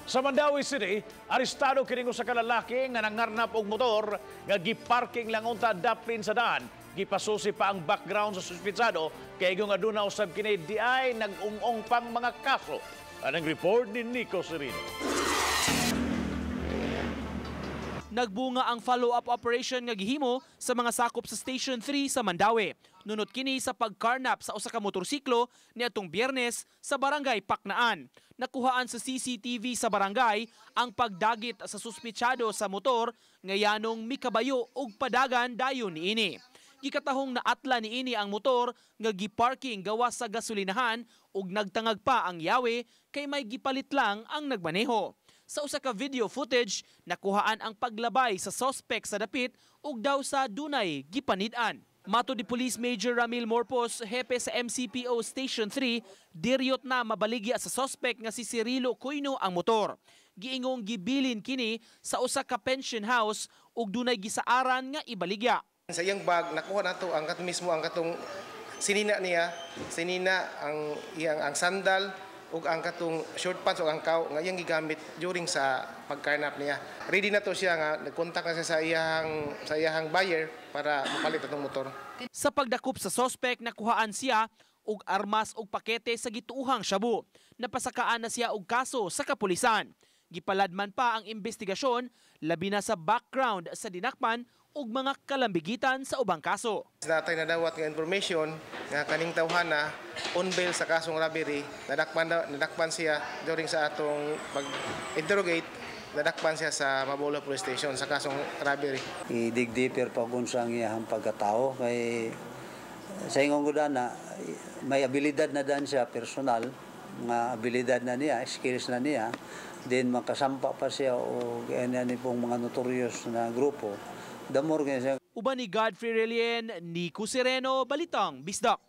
Sa Mandaue City, arestado kini usa ka lalaki nga nangarnap og motor nga giparking lang unta daplin sa daan. Gipasusi pa ang background sa suspitsado kay nga aduna usab kini diay nag-ung-ong pang mga kaso. Anang report ni Nico Serino. Nagbunga ang follow-up operation nga gihimo sa mga sakop sa Station 3 sa Mandaue. Nunot kini sa pagkarnap sa usa ka motorsiklo niadtong Biyernes sa Barangay Paknaan. Nakuhaan sa CCTV sa barangay ang pagdagit sa suspitsado sa motor nga yanong mikabayo og padagan dayon niini. Gikatahong naatla niini ang motor nga giparking gawas sa gasolinahan ug nagtangag pa ang yawe kay may gipalit lang ang nagmaneho. Sa usa ka video footage, nakuhaan ang paglabay sa suspect sa dapit ug daw sa dunay gipanid-an. Mato di Police Major Ramil Morpos, hepe sa MCPO Station 3, diryot na mabaligya sa suspect nga si Cirilo Cuyno ang motor. Giingong gibilin kini sa usa ka pension house ug dunay gisaaran nga ibaligya. Sa iyang bag nakuha nato ang kat mismo ang katong sinina niya, sinina ang iyang ang sandal ug ang katong short pants ug ang kaw nga iyang gigamit during sa pagkarnap niya. Ready na to siya nga nagkontak na siya sa iyang buyer para mapalit atong motor. Sa pagdakop sa suspect, nakuhaan siya og armas og pakete sa gituohang shabu. Napasakaan na siya og kaso sa kapulisan. Gipaladman pa ang investigasyon labi na sa background sa dinakpan ug mga kalambigitan sa ubang kaso. Natay nadawat nga information nga kaning tawhana on bail sa kasong robbery, nadakpan siya during sa atong pag-interrogate, nadakpan siya sa Mabolo Police Station sa kasong robbery. I-dig deeper pa kung sa iyang pagkatao kay sa ingon ko na may abilidad na dan siya personal nga abilidad na niya, skills na niya, then makasampa pa siya o ni pong mga notorious na grupo, the more kaya siya. Uban ni Godfrey Relien, Nico Sereno, Balitang Bisdak.